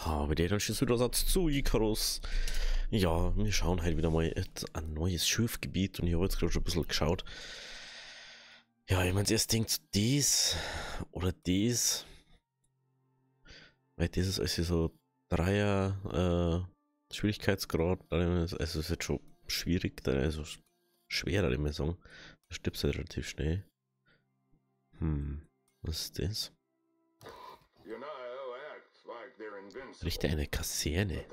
Habe der Satz zu Icarus. Ja, wir schauen halt wieder mal ein neues Schilfgebiet und ich habe jetzt gerade schon ein bisschen geschaut. Ja, ich meine, erst denkt dies oder dies. Weil das ist also so Dreier Schwierigkeitsgrad, also ist jetzt schon schwierig, also schwerer, würde ich mal sagen. Da stirbst du halt relativ schnell. Hm, was ist das? Richte eine Kaserne.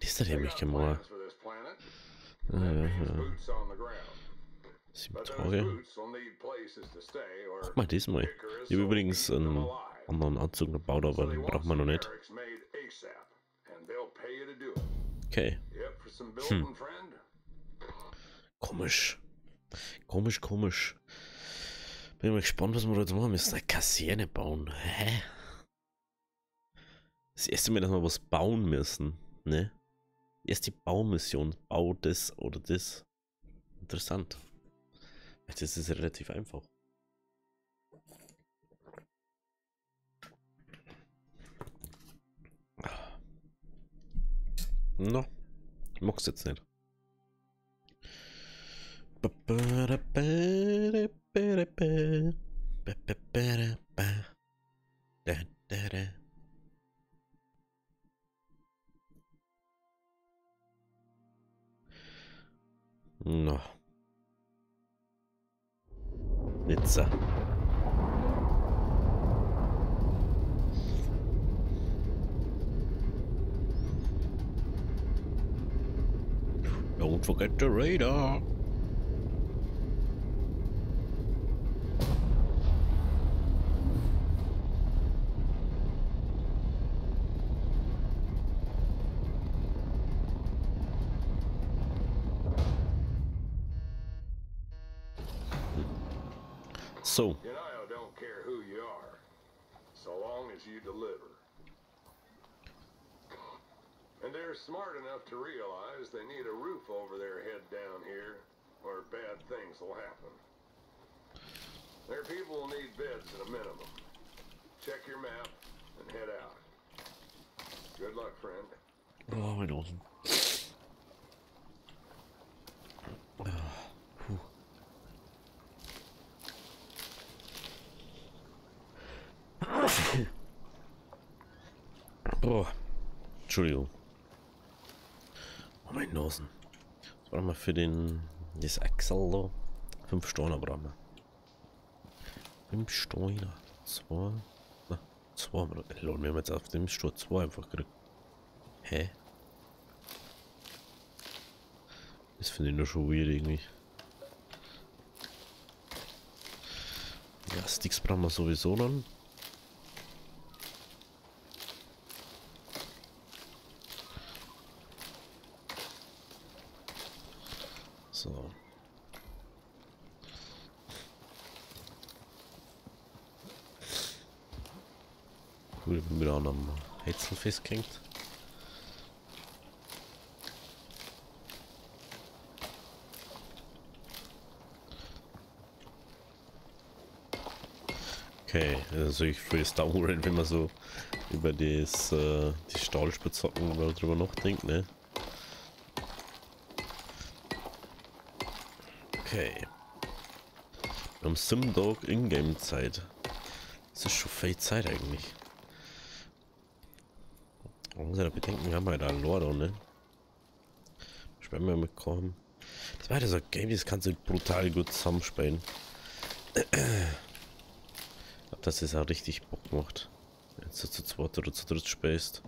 Das ist der nämlich gemacht. 7 Tage. Guck mal, diesmal. Ich habe übrigens einen anderen Anzug gebaut, aber den braucht man noch nicht. Okay. Hm. Komisch. Komisch, komisch. Bin mal gespannt, was wir da jetzt machen müssen. Eine Kaserne bauen. Hä? Das erste Mal, dass wir was bauen müssen. Ne? Erst die Baumission. Bau das oder das. Interessant. Das ist relativ einfach. No, ich mag's jetzt nicht. No. Nizza. Don't forget the radar. So. I don't care who you are, so long as you deliver. And they're smart enough to realize they need a roof over their head down here, or bad things will happen. Their people will need beds at a minimum. Check your map and head out. Good luck, friend. Oh, meine Hosen. Puh. Boah. Entschuldigung. Oh, meine Nasen. Was brauchen wir für den... Das Axel da? 5 Steine brauchen wir. 5 Steine. 2. Na, 2. Lol, wir haben jetzt auf dem Stuhl 2 einfach gekriegt. Hä? Das finde ich nur schon weird irgendwie. Ja, Sticks brauchen wir sowieso dann. So. Cool, ich bin wieder an einem Hetzel festgehängt. Okay, also ich fühle es downgrade, wenn man so über das, die Stahlspitzhacken drüber nachdenkt, ne? Okay. Wir haben SimDog Ingame-Zeit. Das ist schon viel Zeit eigentlich. Man muss ja bedenken, wir haben halt einen Lord, ne? Spielen wir mitkommen. Das war ja so ein Game, das kannst du brutal gut zusammenspielen. Ich glaube, dass das auch richtig Bock macht. Wenn du zu zweit oder zu dritt spielst.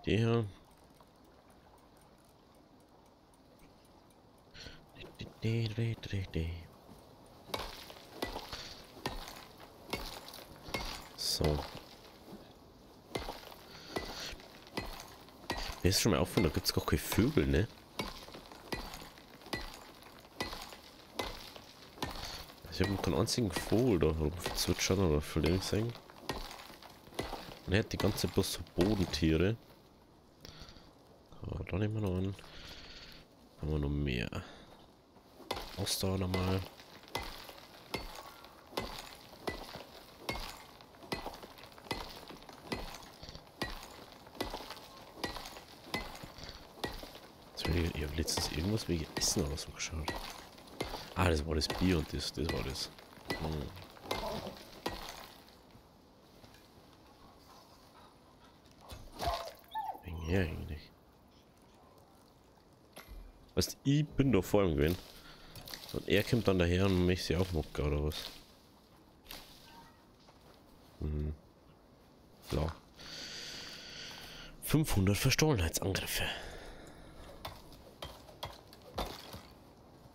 Die hier. So. Mir ist schon mal aufgefallen, da gibt es gar keine Vögel, ne? Ich habe keinen einzigen Vogel da rumzwitschern oder fliegen sehen. Und er hat die ganze Zeit bloß so Bodentiere. Da nehmen wir noch an. Haben wir noch mehr. Ausdauer nochmal. Ich habe letztens irgendwas wegen Essen oder so geschaut. Ah, das war das Bier und das war das. Hm. Wegen her eigentlich. Weißt, ich bin da vor ihm gewesen. Und er kommt dann daher und mich sie aufmucken oder was? Mhm. Klar. 500 Verstohlenheitsangriffe.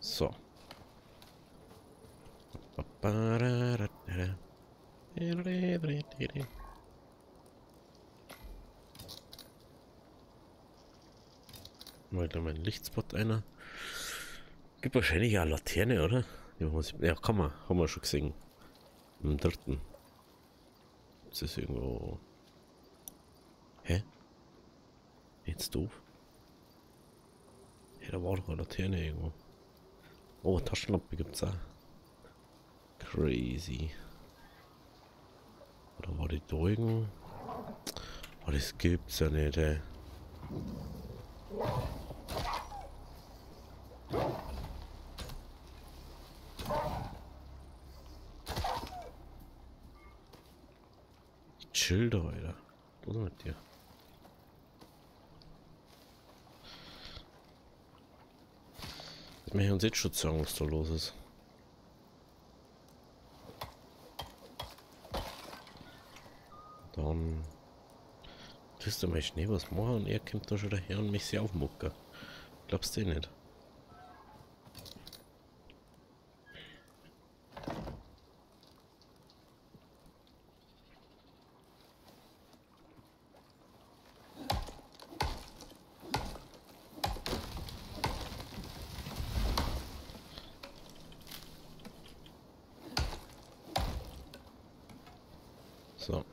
So. Mal da mein Lichtspot einer. Gibt wahrscheinlich eine Laterne, oder? Ja, kann man. Haben wir schon gesehen. Im dritten. Ist das irgendwo. Hä? Jetzt doof. Hey, da war doch eine Laterne irgendwo. Oh, Taschenlampe gibt's auch. Crazy. Oder war die da irgendwo? Oh, das gibt's ja nicht, ey. Chill doch, Alter. Was ist mit dir? Das möchte ich uns jetzt schon sagen, was da los ist. Dann tust du mal schnell was machen und er kommt da schon daher und mich sie aufmucken. Glaubst du nicht? So.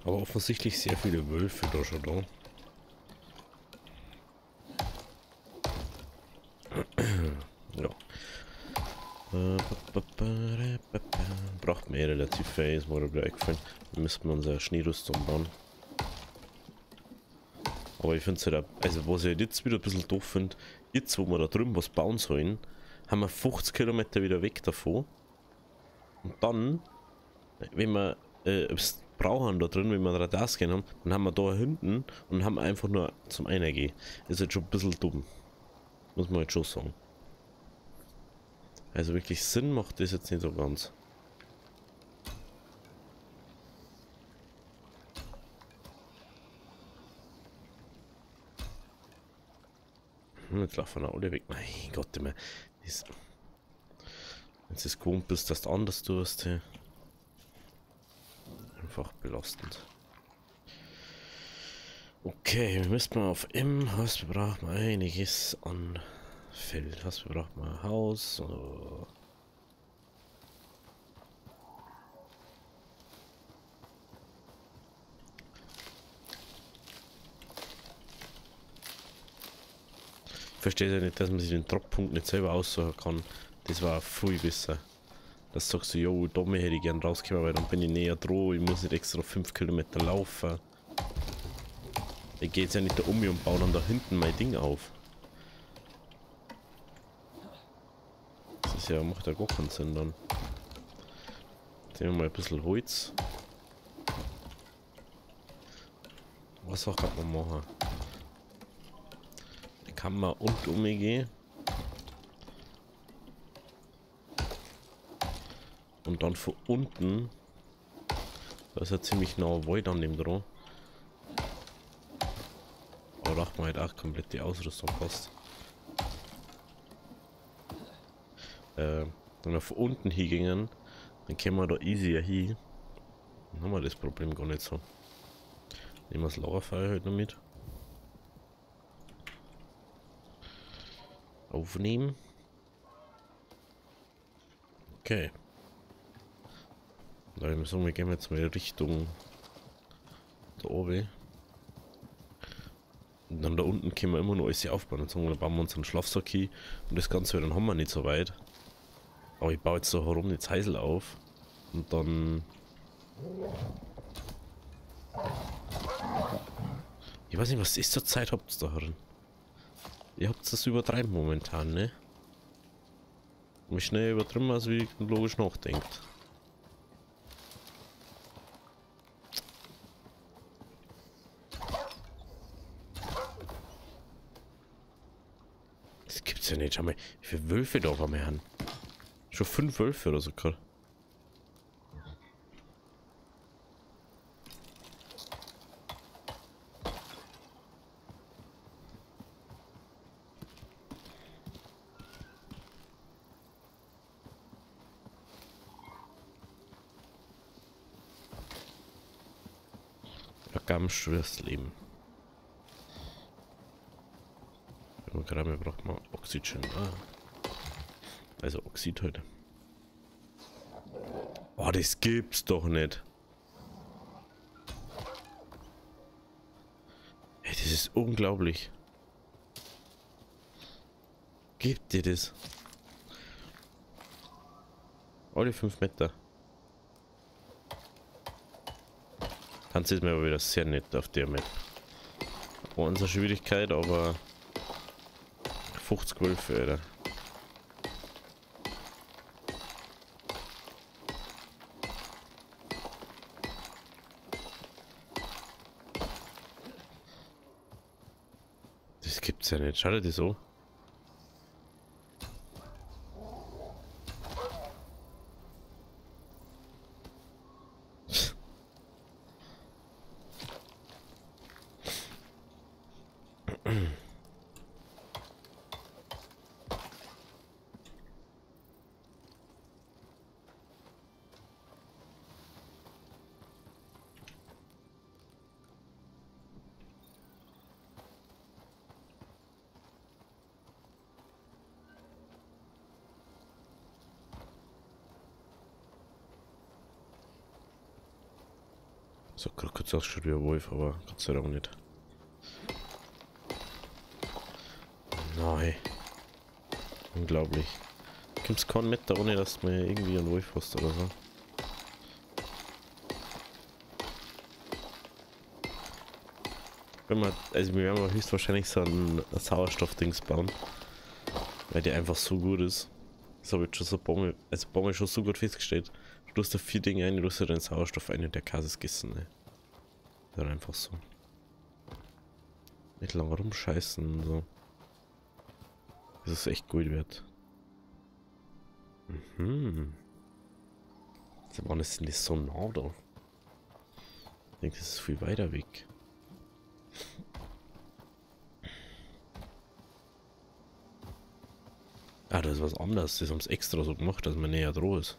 Aber offensichtlich sehr viele Wölfe da schon da. Ja. Braucht man eh relativ viel, ist mir wieder eingefallen. Dann müssten wir unsere Schneerüstung bauen. Aber ich finde es halt auch, also was ich jetzt wieder ein bisschen doof finde, jetzt wo wir da drüben was bauen sollen, haben wir 50 Kilometer wieder weg davon. Und dann, wenn wir es brauchen da drin, wenn wir ein Radarscan haben, dann haben wir da hinten und haben einfach nur zum Einergehen. Ist jetzt schon ein bisschen dumm. Muss man jetzt schon sagen. Also wirklich Sinn macht das jetzt nicht so ganz. Jetzt laufen alle weg. Mein Gott, immer. Wenn du es gewohnt bist, dass du anders tust. Hey. Einfach belastend. Okay, wir müssen mal auf M. Was, wir brauchen einiges an Feld. Was, wir brauchen ein Haus. Oh. Ich verstehe ja nicht, dass man sich den Droppunkt nicht selber aussuchen kann. Das war viel besser. Das sagst du, jo, da hätte ich gern rauskommen, weil dann bin ich näher dran, ich muss nicht extra 5 Kilometer laufen. Ich gehe jetzt ja nicht da um und baue dann da hinten mein Ding auf. Das ist ja, macht ja gar keinen Sinn dann. Jetzt nehmen wir mal ein bisschen Holz. Was auch kann man machen? Da kann man und umgehen. Und dann von unten, da ist ja ziemlich nah Wald an dem dran. Aber da macht man halt auch komplett die Ausrüstung fast. Wenn wir von unten hingingen, dann kämen wir da easier hin. Dann haben wir das Problem gar nicht so. Nehmen wir das Lagerfeuer halt noch mit. Aufnehmen. Okay. Da ich sagen, wir gehen jetzt mal Richtung da oben. Und dann da unten können wir immer noch alles aufbauen. Und sagen wir, dann bauen wir uns einen Schlafsack hin und das Ganze, dann haben wir nicht so weit. Aber ich baue jetzt da herum die Zeisel auf. Und dann... Ich weiß nicht, was ist zur Zeit habt ihr da herin? Ihr habt das übertreiben momentan, ne? Mich schnell übertrieben, als wie ich logisch nachdenkt. Das gibt's ja nicht. Schau mal, wie viele Wölfe da auf einmal haben. Schon 5 Wölfe oder so gerade. Ganz schweres Leben. Gerade braucht man Oxygen. Ah. Also Oxid heute. Oh, das gibt's doch nicht. Ey, das ist unglaublich. Gibt dir das? Alle 5 Meter. Tanz ist mir aber wieder sehr nett auf der Map. Unsere Schwierigkeit, aber 50 Wölfe, Alter. Das gibt's ja nicht. Schau dir das so. So, gerade kurz ausschaut wie ein Wolf, aber Gott sei Dank nicht. Nein. Unglaublich. Du kommst keinen Meter, ohne dass du mir irgendwie einen Wolf hast oder so. Wenn wir, also wir werden höchstwahrscheinlich so ein Sauerstoffdings bauen. Weil der einfach so gut ist. Das habe ich schon so ein paar Mal, also ein paar Mal schon so gut festgestellt. Du hast da 4 Dinge ein, du hast da den Sauerstoff ein und der Käse ist gegessen, ne? Dann einfach so. Nicht lange rumscheißen und so. Das ist echt gut wert. Mhm. Wann ist denn das so nah da? Ich denke, das ist viel weiter weg. Ah, das ist was anderes. Das haben sie extra so gemacht, dass man näher dran ist.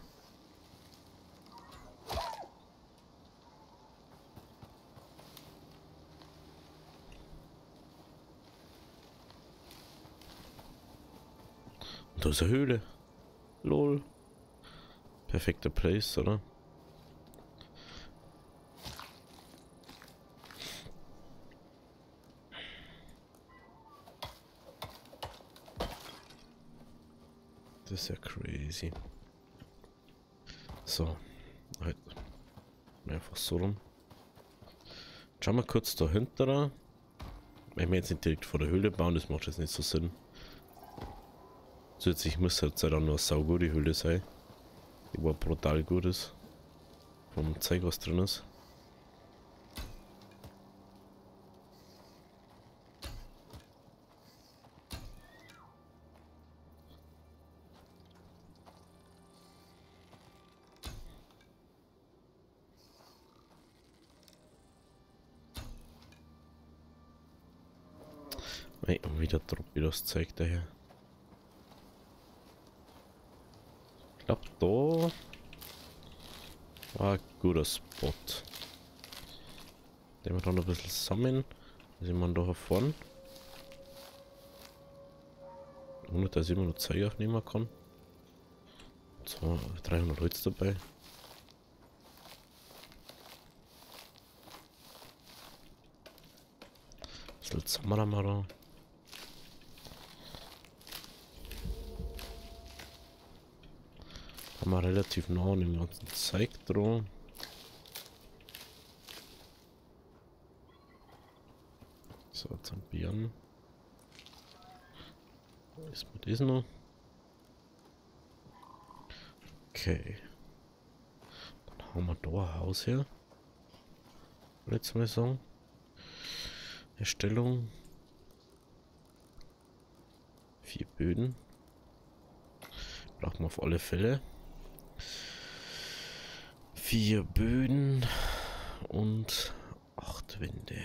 Und da ist eine Höhle. Lol. Perfekter Place, oder? Das ist ja crazy. So. Halt. Einfach so rum. Schauen wir kurz dahinter. Wenn wir jetzt nicht direkt vor der Höhle bauen, das macht jetzt nicht so Sinn. Zusätzlich muss halt dann noch eine saugute Höhle sein. Die war brutal gut ist. Vom Zeug, was drin ist. Ey, und wieder droppt wieder das Zeug daher. Ich glaube, da war ein guter Spot. Den wir dann noch ein bisschen sammeln. Da sind wir da vorne. Ohne dass ich immer noch Zeug aufnehmen kann. 200, 300 Holz dabei. Bisschen zusammen da. Haben wir relativ nah an dem ganzen Zeug dran. So, jetzt haben Beeren. Ist mir das noch? Okay. Dann haben wir da ein Haus her. Jetzt mal sagen. Erstellung. 4 Böden. Brauchen wir auf alle Fälle. 4 Böden und 8 Wände.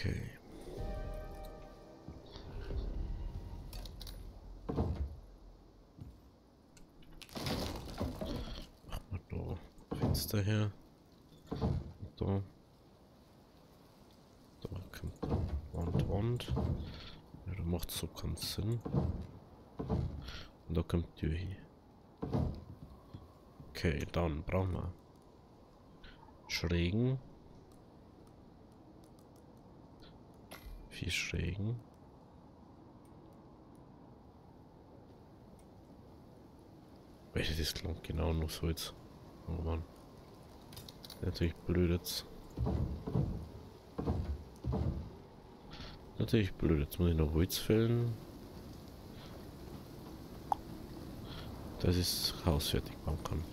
Okay. Machen wir da Fenster her. Und da. Da kommt dann Wand, Wand. Ja, da macht so keinen Sinn. Und da kommt die Tür hin. Okay, dann brauchen wir Schrägen. 4 Schrägen. Welche das klingt genau noch so jetzt. Oh Mann. Natürlich blöd jetzt. Natürlich blöd. Jetzt muss ich noch Holz fällen. Dass ich das Haus fertig bauen kann.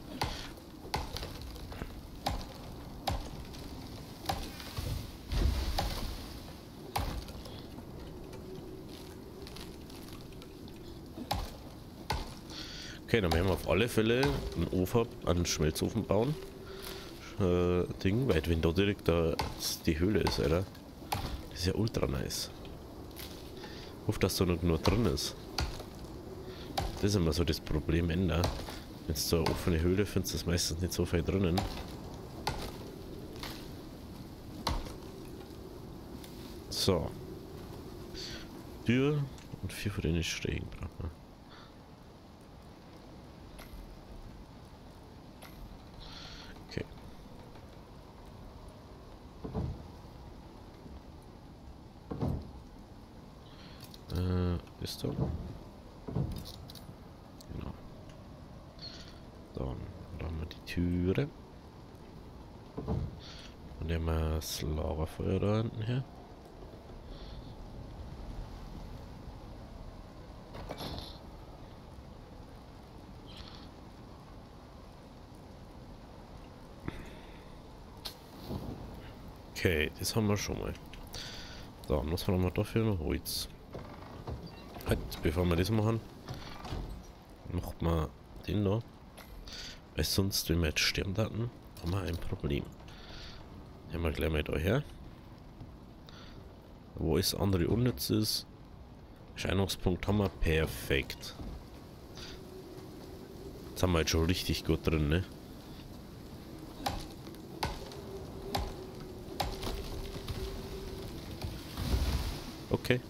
Okay, dann werden wir auf alle Fälle einen Ofen, einen Schmelzofen bauen. Ding, weil wenn da direkt da die Höhle ist, Alter. Das ist ja ultra nice. Ich hoffe, dass da noch nur drin ist. Das ist immer so das Problem, Ende. Wenn du so eine offene Höhle findest, ist meistens nicht so viel drinnen. So. Tür und 4 von den Schrägen brauchen wir. Okay. Ist da. Genau. Dann haben wir die Türe. Und dann haben wir das Lagerfeuer da hinten her. Okay, das haben wir schon mal. So, was haben wir dafür noch? Holz. Halt, bevor wir das machen, macht man den da. Weil sonst, wenn wir jetzt sterben hatten, haben wir ein Problem. Nehmen wir gleich mal da her. Wo ist andere unnütz ist. Erscheinungspunkt haben wir. Perfekt. Jetzt haben wir jetzt schon richtig gut drin, ne? Okay.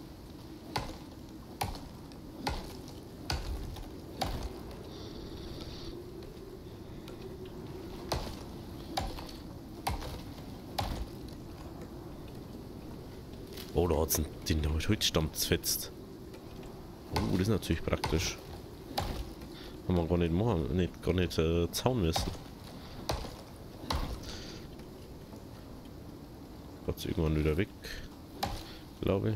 Oh, da hat es den Holzstamm zerfetzt. Oh, das ist natürlich praktisch. Haben wir gar nicht machen, gar nicht zaun müssen. Geht's irgendwann wieder weg, glaube ich.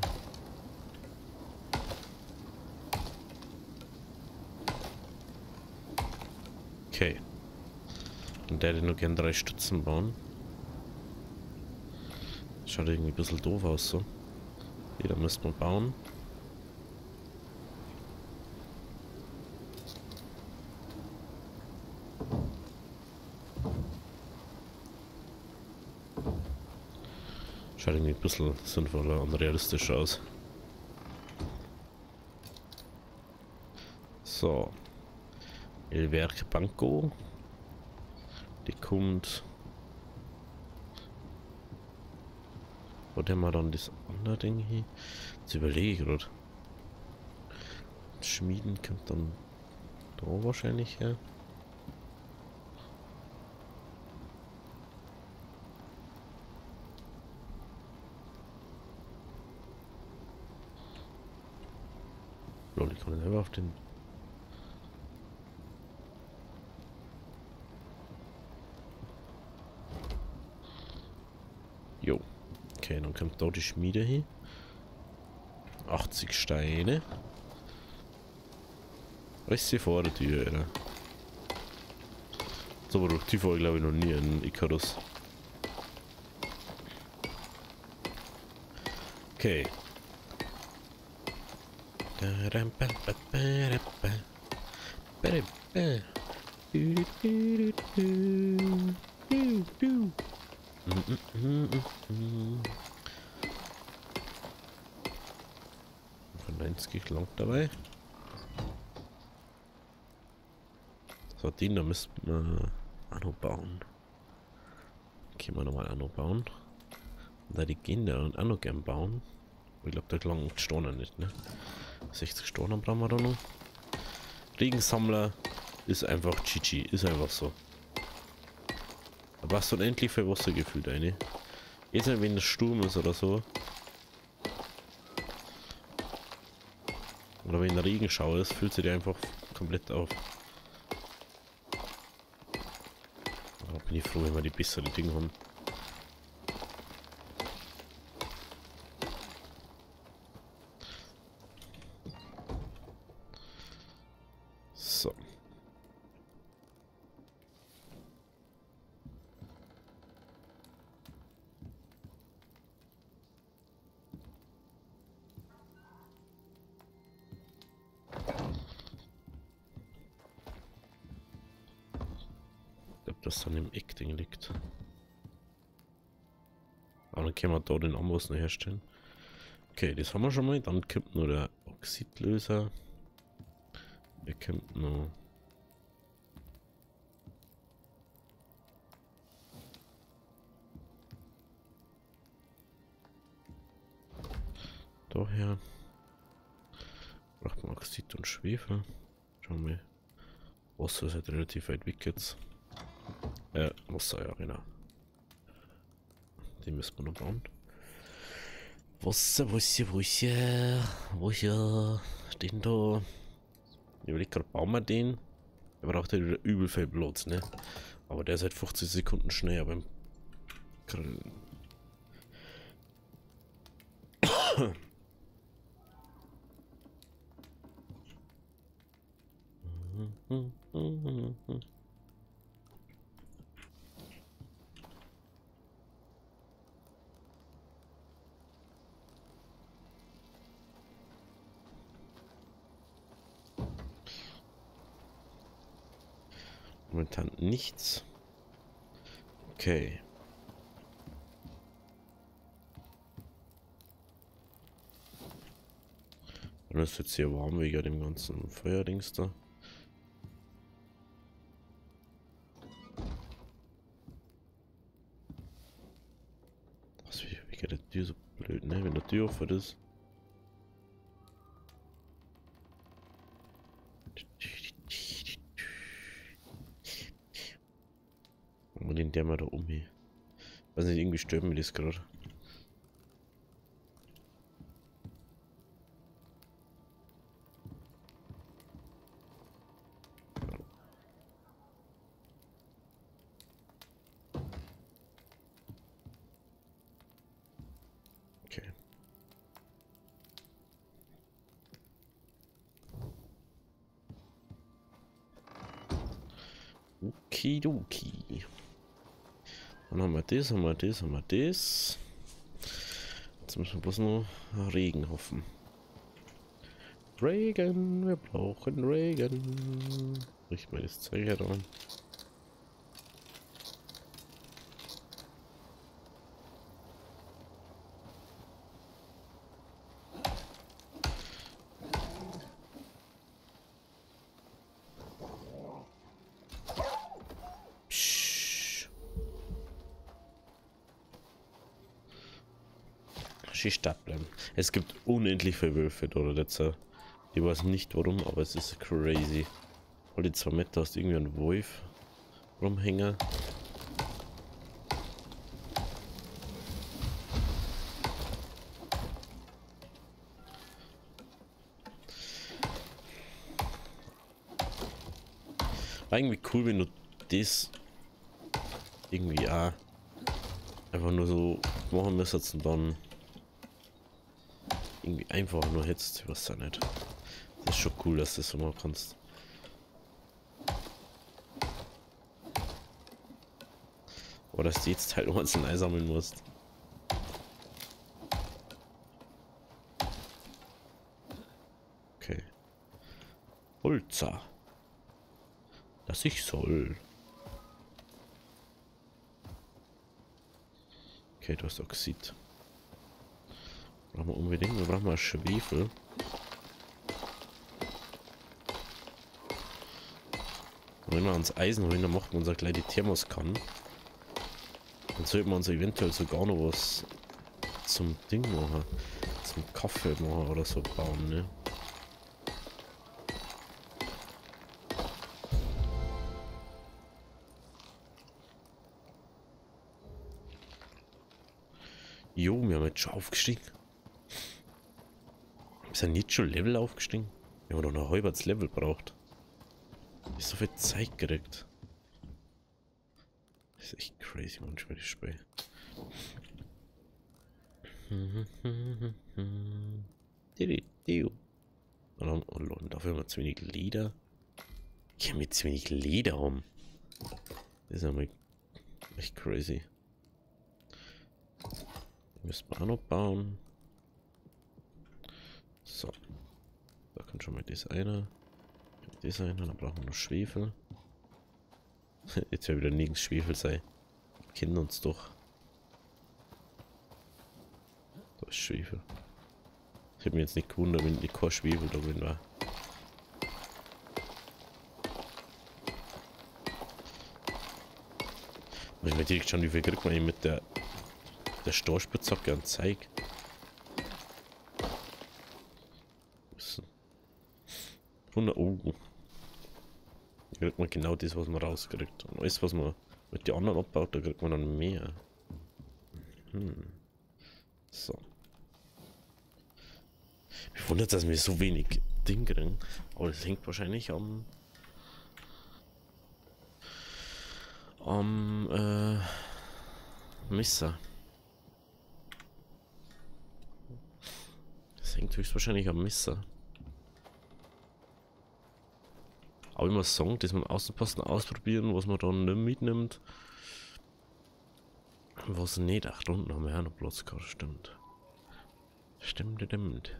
Okay. Und der hätte noch gern 3 Stützen bauen. Schaut irgendwie ein bisschen doof aus so. Okay, da müsste man bauen. Schaut irgendwie ein bisschen sinnvoller und realistischer aus. So. El Werk Banco. Die kommt Wo haben wir dann das andere Ding hier? Jetzt überlege ich gerade. Schmieden kommt dann da wahrscheinlich her. Lol, ich kann selber auf den. Jo. Okay, dann kommt da die Schmiede hin. 80 Steine. Alles hier vor der Tür, Alter. So produktiv war ich glaube ich noch nie in Icarus. Okay. Von 90 lang dabei. So, den da müssten wir auch noch bauen. Können wir nochmal auch noch bauen. Und da die gehen da und auch noch gern bauen. Ich glaube, da gelangen die Steine nicht, ne? 60 Steine brauchen wir da noch. Regensammler ist einfach GG, ist einfach so. Da passt unendlich viel Wasser gefühlt rein. Jetzt, wenn der Sturm ist oder so. Oder wenn der Regenschauer ist, füllt sich der einfach komplett auf. Da bin ich froh, wenn wir die besseren Dinge haben. So. Ich glaube, dass dann im Eckding liegt. Aber dann können wir da den Amboss noch herstellen. Okay, das haben wir schon mal. Dann kommt nur der Oxidlöser. Der kommt noch. Daher braucht man Oxid und Schwefel. Schauen wir mal. Wasser ist halt relativ weit weg jetzt. Wasser, ja, genau. Den müssen wir noch bauen. Wasser, Wasser, Wasser, Wasser. Den da. Ich überlege gerade, bauen wir den? Der braucht halt wieder übel viel Platz, ne? Aber der ist halt 50 Sekunden schneller beim Grillen. Momentan nichts. Okay. Dann ist jetzt hier warm wegen dem ganzen Feuerdings da. Was wegen der Tür so blöd, ne? Wenn der Tür offen ist. Und den der mal da um hier. Weiß nicht, irgendwie stört mir das gerade. Okay. Okidoki. Dann haben wir das, haben wir das, haben wir das. Jetzt müssen wir bloß noch Regen hoffen. Regen, wir brauchen Regen. Richten wir das Zeug hier an. Schön stark bleiben. Es gibt unendlich viele Wölfe da oder jetzt. Ich weiß nicht warum, aber es ist crazy. Alle 2 Meter hast du irgendwie einen Wolf rumhängen. War irgendwie cool, wenn du das irgendwie auch einfach nur so machen müsstest und dann irgendwie einfach nur hättest, ich weiß ja nicht. Das ist schon cool, dass du das so machen kannst. Oder dass du jetzt halt einzeln einsammeln musst. Okay. Holzer. Dass ich soll. Okay, du hast Oxid. Brauchen wir unbedingt. Wir brauchen mal Schwefel. Und wenn wir uns Eisen holen, dann machen wir uns auch gleich die Thermoskannen. Dann sollten wir uns eventuell sogar noch was zum Ding machen. Zum Kaffee machen oder so bauen, ne? Jo, wir haben jetzt schon aufgestiegen. Wir sind nicht schon Level aufgestiegen. Wir haben doch noch halbes Level braucht. Ich so viel Zeit gekriegt. Das ist echt crazy manchmal, das Spiel. Und dafür haben wir zu wenig Leder. Ich habe zu wenig Leder um. Das ist einmal echt crazy. Müssen wir auch noch bauen. So. Da kann schon mal das einer. Das einer, dann brauchen wir noch Schwefel. Jetzt wird wieder nirgends Schwefel sein. Kennen uns doch. Da ist Schwefel. Ich hätte mich jetzt nicht gewundert, wenn kein Schwefel da drin war. Muss ich mir direkt schauen, wie viel kriegt man hier mit der Stahlspitzhacke an Zeug. 100, oh. Da kriegt man genau das, was man rauskriegt. Und alles, was man mit den anderen abbaut, da kriegt man dann mehr. So. Mich wundert, dass wir so wenig Ding kriegen. Aber das hängt wahrscheinlich am Messer. Das hängt höchstwahrscheinlich am Messer. Aber ich muss sagen, das mit dem Außenposten ausprobieren, was man dann nicht mitnimmt. Was nicht. Ach, da unten haben wir ja noch Platz gehabt, stimmt. Stimmt, stimmt.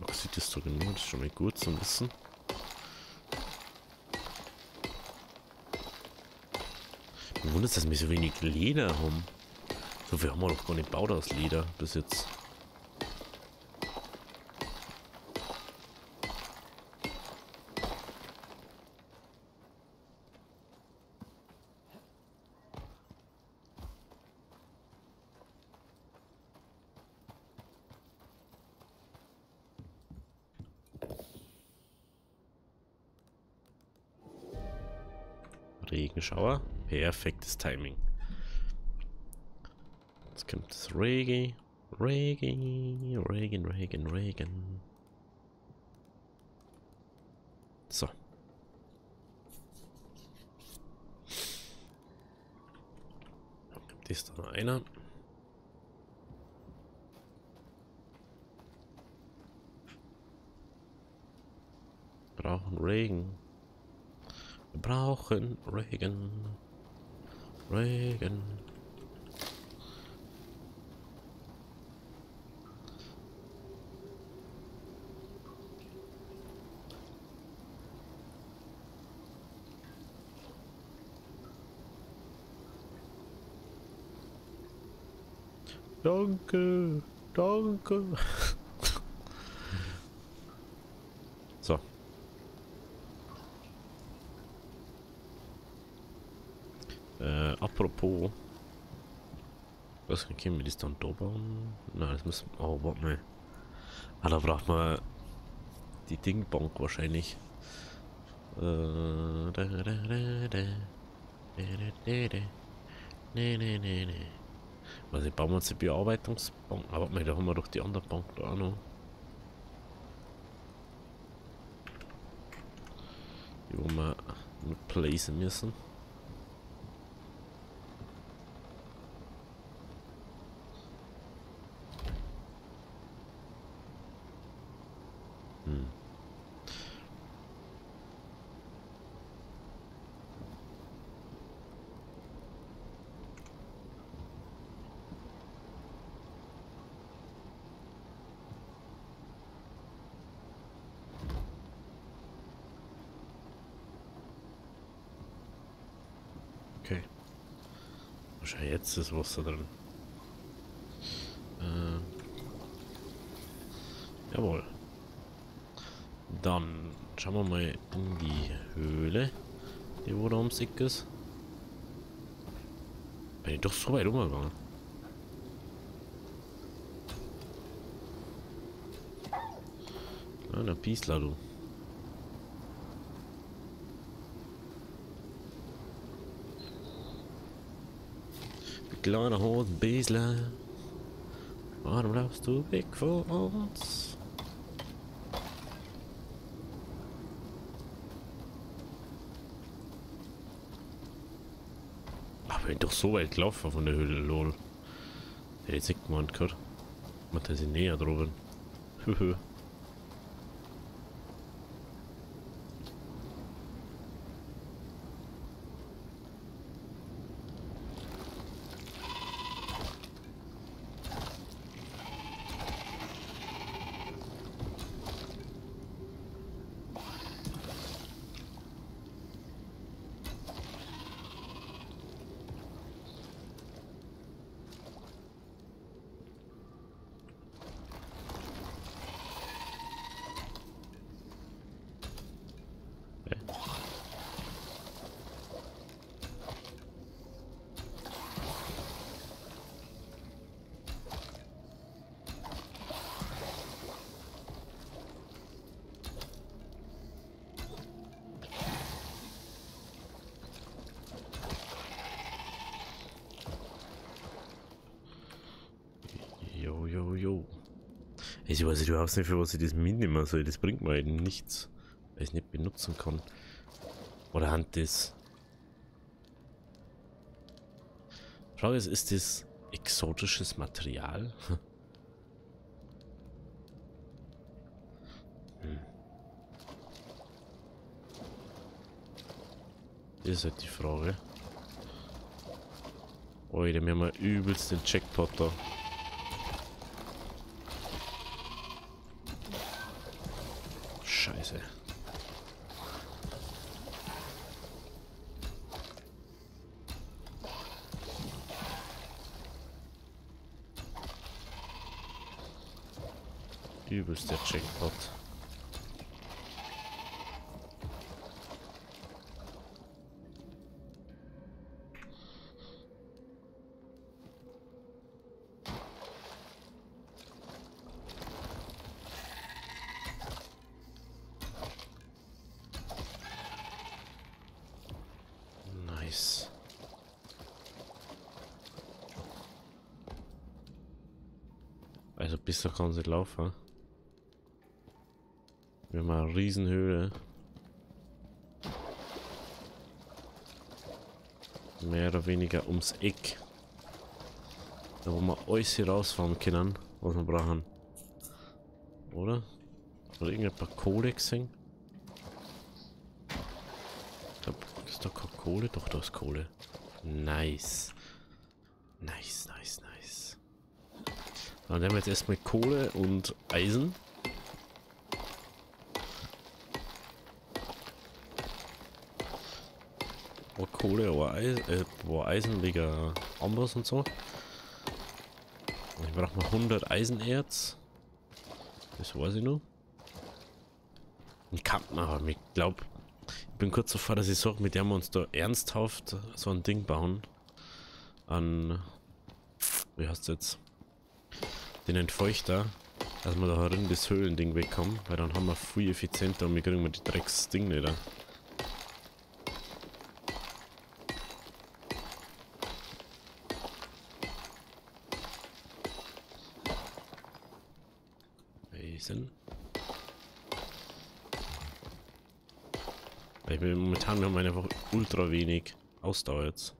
Ach, sieht das so genau, das ist schon mal gut zum Wissen. Mich wundert, dass wir so wenig Leder haben. So viel haben wir doch gar nicht gebaut aus Leder bis jetzt. Regenschauer. Perfektes Timing. Jetzt kommt das Regen. Regen, Regen, Regen, Regen. So. Das ist da noch einer. Brauchen Regen. Wir brauchen Regen. Regen. Danke, danke. So. Apropos. Was können wir das dann da bauen? Nein, das müssen wir. Oh, warte mal. Ah, da braucht man die Dingbank wahrscheinlich. Da, da, da, da, da, da. Nee, nee, nee, nee. Also bauen wir uns die Bearbeitungsbank. Aber warte mal, da haben wir doch die andere Bank da auch noch. Die wo wir replacen müssen. Hm. Okay. Wahrscheinlich jetzt ist Wasser drin. Jawohl. Dann schauen wir mal in die Höhle, die wo da ums Eck ist. Bin ich doch so weit umgegangen. Ah, der Biesler, du. Kleiner Hosenbiesler, warum laufst du weg von uns? Ach, bin ich doch so weit gelaufen von der Höhle, lol. Hätte ich jetzt nicht gemeint gehabt. Man, dass ich näher dran bin. Höhö. Ich weiß überhaupt nicht, für was ich das mitnehmen soll. Das bringt mir eben nichts, weil ich es nicht benutzen kann. Oder hand das. Frage ist, ist das exotisches Material? Hm. Das ist halt die Frage. Alter, wir haben ja übelst den Jackpot da. Scheiße. Übelst der Jackpot. Nice. Also bis da kann sie laufen. Wir haben eine Riesenhöhle. Mehr oder weniger ums Eck. Da wo wir alles hier rausfahren können, was wir brauchen. Oder? Oder irgendein paar Kohle gesehen? Ist da keine Kohle? Doch, da ist Kohle. Nice. Nice, nice, nice. Dann haben wir jetzt erstmal Kohle und Eisen. Oh, Kohle, oh, Eisen, oh, Eisen wegen Amboss und so. Ich brauche noch 100 Eisenerz. Das weiß ich noch. Ich kann, aber ich glaube, ich bin kurz davor, dass ich sage, mit der wir uns da ernsthaft so ein Ding bauen. An, wie heißt es jetzt? Den Entfeuchter, dass wir da herin das Höhlending wegkommen, weil dann haben wir viel effizienter und wir kriegen die Drecksding nicht. Eisen. Ich bin momentan, wir haben einfach ultra wenig Ausdauer jetzt.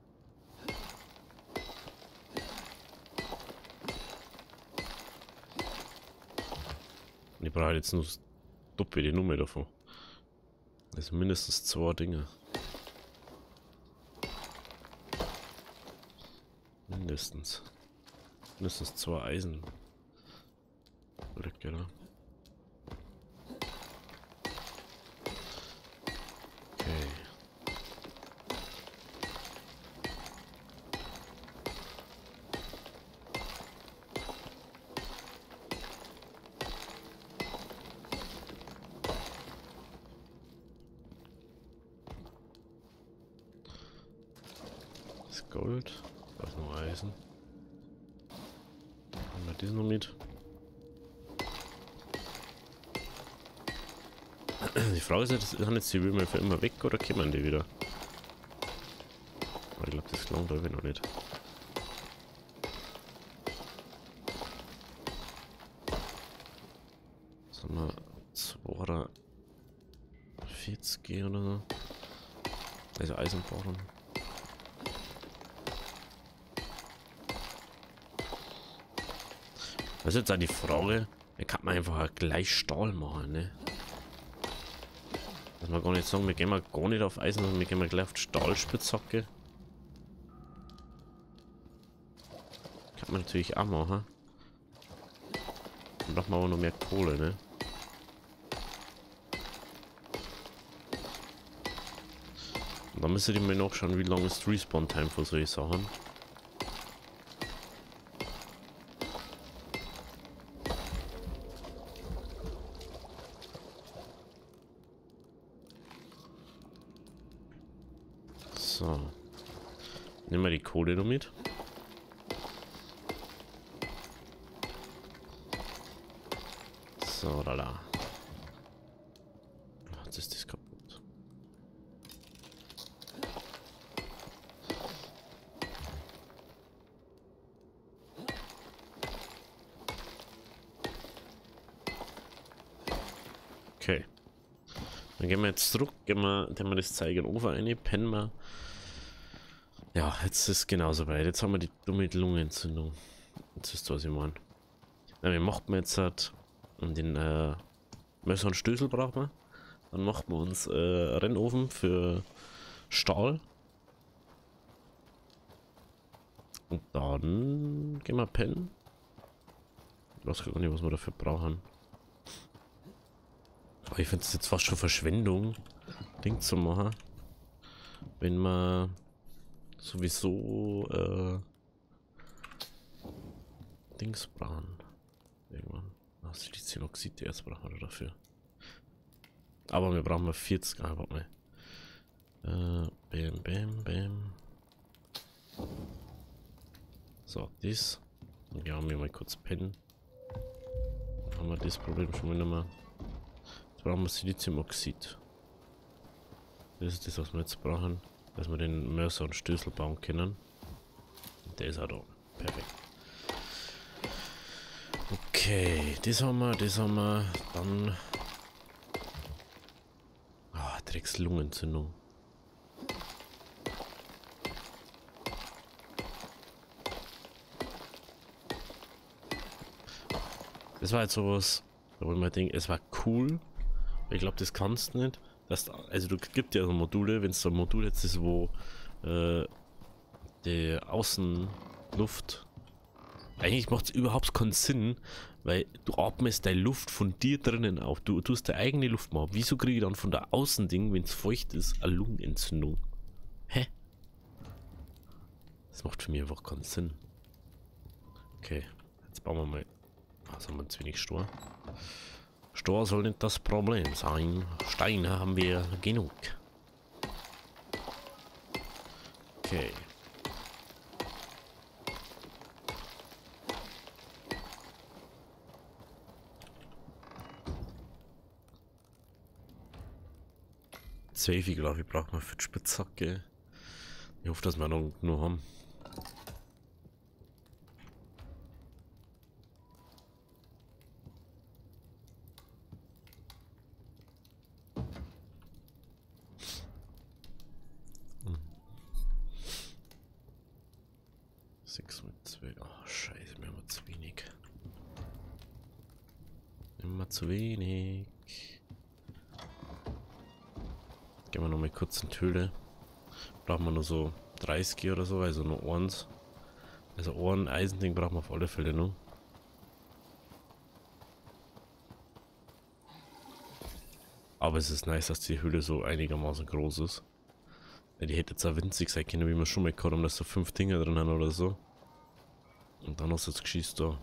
Ich brauche jetzt nur doppelte Nummer davon. Also mindestens 2 Dinge. Mindestens. Mindestens 2 Eisen. Blöcke, ne? Okay. Gold, da ist noch Eisen. Haben wir das noch mit? Die Frage ist jetzt, sind jetzt die Würmer für immer weg oder kommen die wieder? Aber ich glaube, das klang da noch nicht. Was haben wir? 240 oder so? Also Eisenbarren. Das ist jetzt auch die Frage, da kann man einfach auch gleich Stahl machen, ne? Dass wir gar nicht sagen, wir gehen mal gar nicht auf Eisen, sondern wir gehen mal gleich auf die Stahlspitzhacke. Kann man natürlich auch machen. Dann braucht man aber noch mehr Kohle, ne? Und dann müsstet ihr mal nachschauen, wie lange ist Respawn-Time für solche Sachen. So. Nehmen wir die Kohle noch mit. So, lala. Jetzt ist das kaputt. Okay. Dann gehen wir jetzt zurück, gehen wir das Zeug in den Ofen rein, pennen wir. Ja, jetzt ist es genauso weit. Jetzt haben wir die dumme Lungenentzündung. Jetzt wisst ihr, was ich meine. Na, wir machen jetzt halt den Messer und Stößel brauchen wir. Dann machen wir uns Rennofen für Stahl. Und dann gehen wir pennen. Ich weiß gar nicht, was wir dafür brauchen. Aber ich finde es jetzt fast schon Verschwendung, Ding zu machen. Wenn man sowieso Dings brauchen. Irgendwann. Ach, Siliziumoxid erst brauchen wir dafür. Aber wir brauchen mal 40. Ah, warte mal. Bam, bam, bam. So, das. Dann gehen wir mal kurz pennen. Dann haben wir das Problem schon mal nicht mehr. Jetzt brauchen wir Siliziumoxid. Das ist das, was wir jetzt brauchen. Dass wir den Mörser und Stößel bauen können. Und der ist auch da. Perfekt. Okay, das haben wir, das haben wir. Dann. Ah, Drecks-Lungenentzündung. Das war jetzt sowas, wo ich mir denke, es war cool. Ich glaube, das kannst du nicht. Das, also du gibt ja so Module, wenn es so ein Modul jetzt ist, wo die Außenluft. Eigentlich macht es überhaupt keinen Sinn, weil du atmest deine Luft von dir drinnen auf. Du tust deine eigene Luft machen. Wieso kriege ich dann von der Außending, wenn es feucht ist, eine Lungenentzündung? Hä? Das macht für mich einfach keinen Sinn. Okay, jetzt bauen wir mal. Also haben wir zu wenig Stor. Stor soll nicht das Problem sein. Steine haben wir genug. Okay. 12, glaube ich, braucht man für die Spitzhacke. Ich hoffe, dass wir noch genug haben. Hm. 6 mit 2. Oh, scheiße, wir haben zu wenig. Immer zu wenig. Gehen wir noch mal kurz in die Höhle. Brauchen wir nur so 30 oder so, also nur eins. Also ein Eisending brauchen wir auf alle Fälle noch. Aber es ist nice, dass die Höhle so einigermaßen groß ist. Ja, die hätte jetzt auch winzig sein können, wie wir schon mal gehabt haben, dass da 5 Dinger drin haben oder so. Und dann hast du jetzt geschießt da.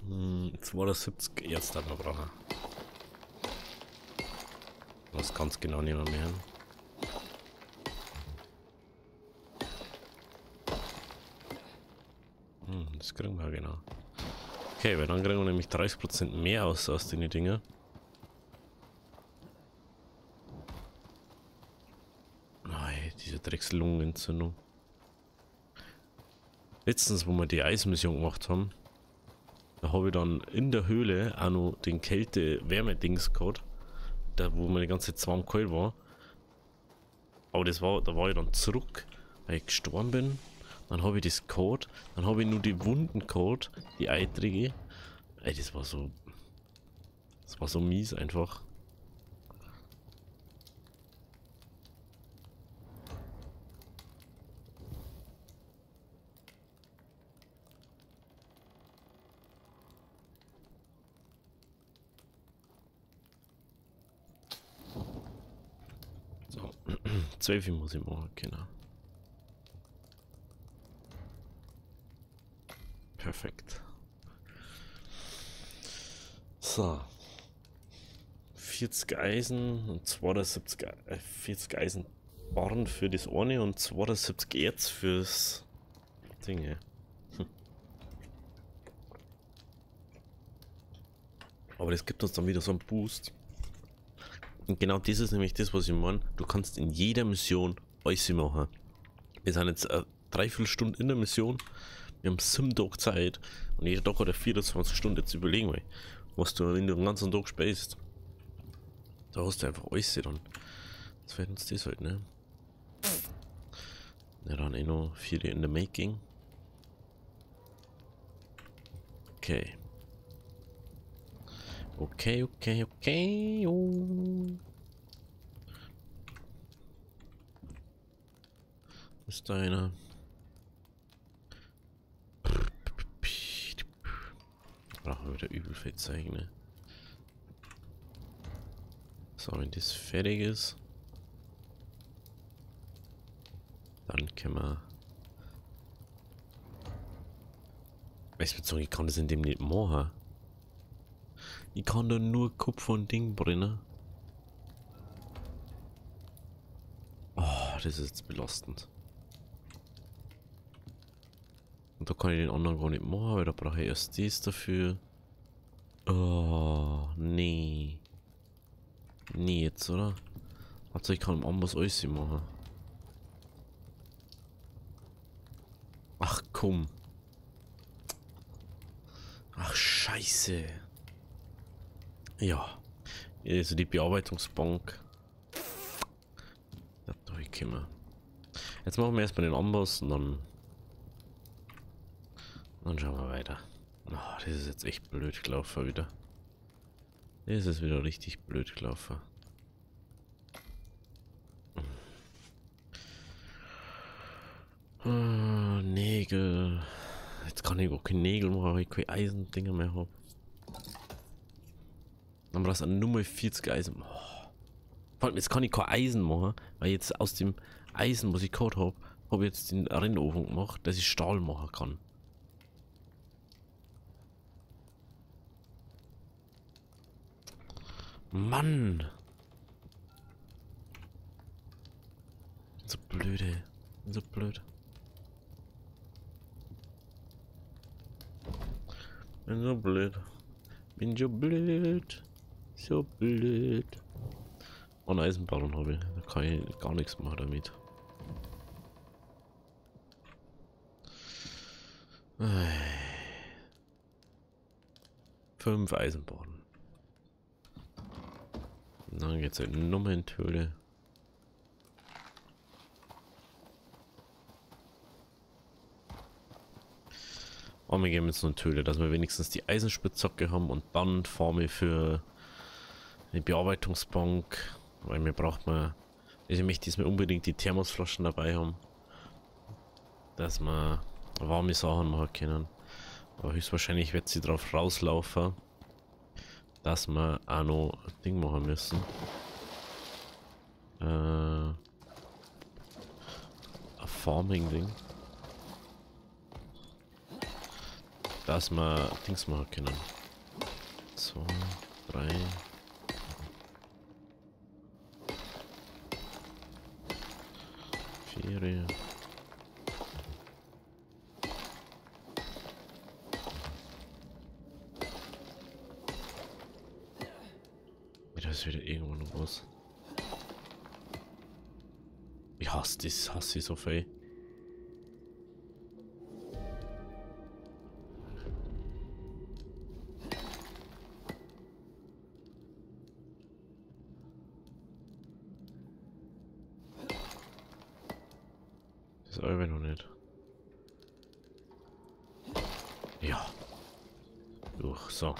Hm, 270 Erz dann noch brauchen. Das kann's genau nicht mehr. Hm, das kriegen wir genau. Okay, weil dann kriegen wir nämlich 30% mehr aus den Dingen. Nein, diese Dreckslungenentzündung. Letztens, wo wir die Eismission gemacht haben, da habe ich dann in der Höhle auch noch den Kälte-Wärme-Dings gehabt, da wo mir die ganze Zeit warm kalt war. Aber das war, da war ich dann zurück, weil ich gestorben bin. Dann habe ich das gehabt, dann habe ich nur die Wunden gehabt, die Eiträge. Ey, das war so mies einfach. So, 12 muss ich machen, genau. Perfekt. So. 40 Eisen und 72, 40 Eisenbarren für das eine und 72 Erz fürs Ding. Hm. Aber das gibt uns dann wieder so einen Boost. Und genau das ist nämlich das, was ich meine. Du kannst in jeder Mission alles machen. Wir sind jetzt 3/4 Stunde in der Mission. Wir haben 7 Tage Zeit. Und jeder Tag hat er 24 Stunden. Jetzt überlegen wir, was du in den ganzen Tag spielst. Da hast du einfach alles dann. Das fehlt uns das halt, ne? Ja, dann eh noch 4 in the making. Okay. Okay, okay, okay. Oh. Ist da einer? Brauchen wir wieder übel viel Zeug, ne? So, wenn das fertig ist, dann können wir. Ich würde sagen, ich kann das in dem nicht machen. Ich kann da nur Kupfer und Ding brennen. Oh, das ist jetzt belastend. Und da kann ich den anderen gar nicht machen, weil da brauche ich erst das dafür. Oh, nee. Nee, jetzt, oder? Also ich kann anders alles machen. Ach komm. Ach scheiße. Ja. Also die Bearbeitungsbank. Da durchkommen. Jetzt machen wir erstmal den Amboss und dann. Dann schauen wir weiter. Oh, das ist jetzt echt blöd gelaufen wieder. Das ist wieder richtig blöd gelaufen. Oh, Nägel. Jetzt kann ich auch keine Nägel machen, weil ich keine Eisendinger mehr habe. Dann brauchst du nur mal 40 Eisen. Oh. Vor allem, jetzt kann ich kein Eisen machen, weil jetzt aus dem Eisen, was ich gehabt habe, Habe ich jetzt den Rennofen gemacht, dass ich Stahl machen kann. Mann! So blöde. So blöd. Bin so blöd. Bin so blöd. So blöd. Und Eisenbarren habe ich. Da kann ich gar nichts machen damit. Fünf Eisenbarren. Dann geht's halt nochmal in die Höhle. Und wir gehen jetzt noch in die Höhle, dass wir wenigstens die Eisenspitzhacke haben und dann fahren wir für eine Bearbeitungsbank, weil mir braucht man, also ich möchte diesmal unbedingt die Thermosflaschen dabei haben, dass wir warme Sachen machen können. Aber höchstwahrscheinlich wird sie drauf rauslaufen, dass wir auch noch ein Ding machen müssen. Ein Farming-Ding. Dass wir Dings machen können. 2, 3. 4. Da ist wieder irgendwo noch was. Ich hasse das, hasse ich so viel. Das ist noch nicht. Ja. Durch, so.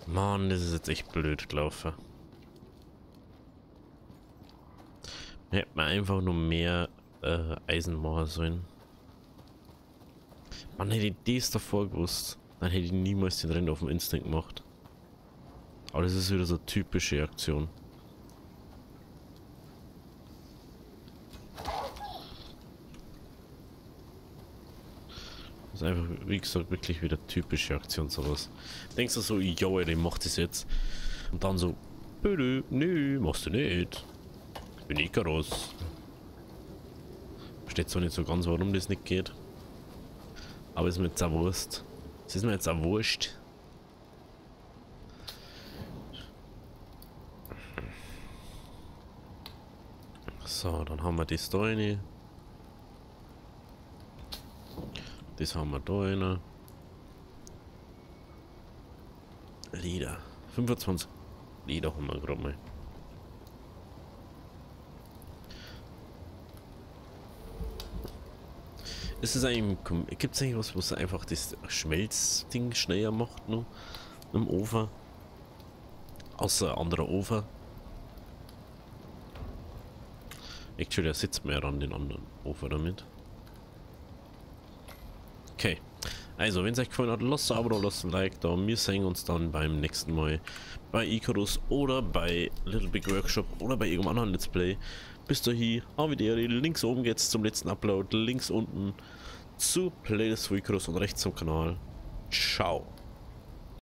Mann, das ist jetzt echt blöd gelaufen. Hätte man einfach nur mehr Eisen machen sollen. Man hätte ich das davor gewusst, dann hätte ich niemals den Rennen auf dem Instinct gemacht. Aber das ist wieder so eine typische Aktion. Das ist einfach, wie gesagt, wirklich wieder typische Aktion sowas. Denkst du so, yo, ich mach das jetzt. Und dann so, bitte, nö, machst du nicht. Ich bin Icarus. Versteht zwar nicht so ganz, warum das nicht geht. Aber ist mir jetzt auch wurscht. Es ist mir jetzt auch wurscht. So, dann haben wir das da rein. Das haben wir da rein. Leder. 25 Leder haben wir gerade mal. Ist es eigentlich, gibt es eigentlich was, was einfach das Schmelzding schneller macht noch im Ofen? Außer ein anderer Ofen. Actually, da sitzt man ja an den anderen Ofen damit. Okay. Also, wenn es euch gefallen hat, lasst ein Abo da, lasst ein Like da. Wir sehen uns dann beim nächsten Mal bei Icarus oder bei Little Big Workshop oder bei irgendeinem anderen Let's Play. Bis dahin, auf Wiedersehen. Links oben geht's zum letzten Upload, links unten zu Playlist für Icarus und rechts zum Kanal. Ciao.